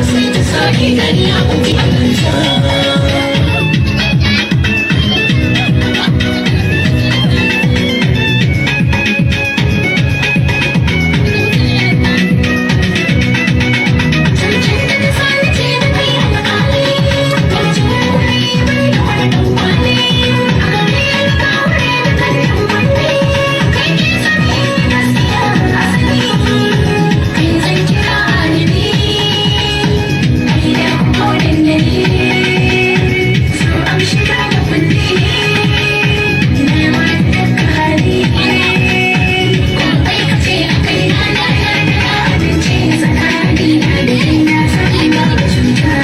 Sai ta sake gani a ƙungiyarta. Zancen da ta sani ce da kai alƙali, wancan wuri bai da wani ɗan kwali. A gare ni ka wuri da kan ɗan wanne, kai ke sani gaskiya asali. Kai zan kira adali, a gida ko dandali. So amshi da kuɗi, na ma duka hali. Komai ka ce a kai na na na na amince, tsakani na da kai na sani babu cuta.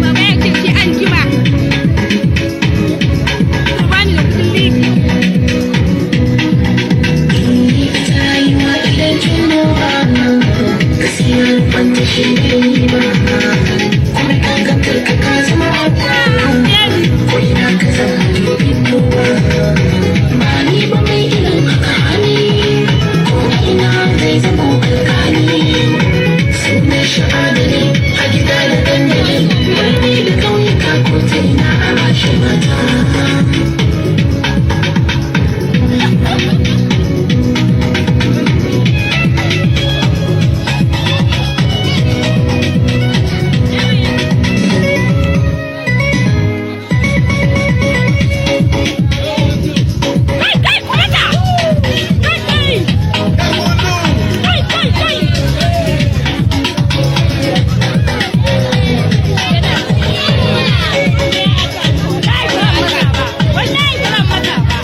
Baba ya ce shi an jima. To bani da kudin liki. Ita rayuwa idan kin duba, gaskiya wanda shi ne ba, kuma kankantar ka ka zama babba, ko ina ka zama dubin kowa. Ba ni ba mai irin haka hali, ko ina zai zama alkali. Sunan shi adali a gida da dandali, birni da ƙauyuka, ko ta ina a bashi mata. Kai kai kwata! Kai kai! Kai kai kai! Wallahi ba zan matsa ba. Wallahi ba zan matsa ba.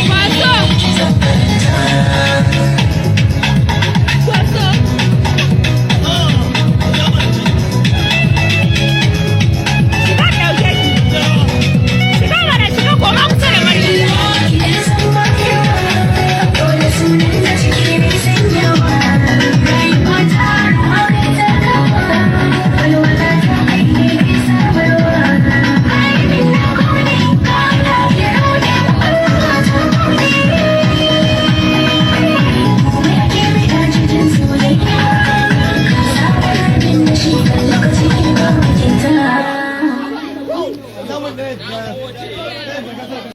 Kwaso! Kwaso! Shiga ɗauke ki. Shiga mana, shiga, koma kusa da Maryam. Lokaci.